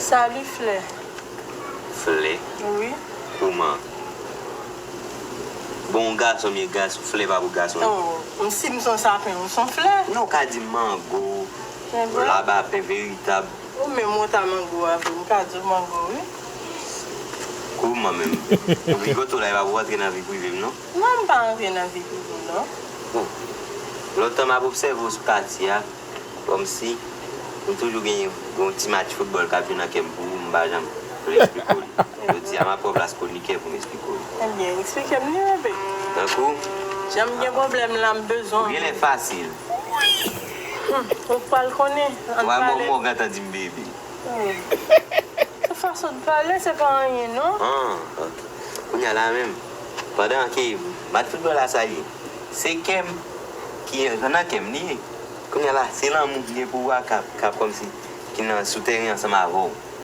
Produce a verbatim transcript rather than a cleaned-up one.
Salut, Flè. Flè? Wi. Kouman? Bon, gason, men gason, flè pa pou gason. Oh, m si m son sapen, ou son flè. Non, ou ka di mango, Men bon. Labapen veritab. Ou menm ou ta mango a vre, m ka di w mango, wi. Kouman menm? Ou rigoto la, e pa pou rantre nan vi prive m, non? Non, m pa rantre nan vi prive w, non. Bon. Lontan m ap obsève w sou katye a, kòmsi m toujou gen yon ti match foutbòl k ap jwe nan kè m pou ou, m pa janm vle eksplike w li. Jodi a, m ap pran plas kwonikè pou m eksplike w li. Ebyen, eksplike m li, bebe. Tankou, Jan m gen pwoblèm la, m bezwen. Ou gen lè fasil. Ou pral konnen. Ann Ou a pale. Mòmò gentan di m bebe. Se fason de pale, se pa anyen, non. Ah, ok. Kounye a la menm, pandan ke match foutbòl la sa ye, se kè m ki nan kè m li ye. Kounye a la, se lanmou m gen pou ou a k ap, k ap kòmsi, ki nan sou teren ansanm avè w.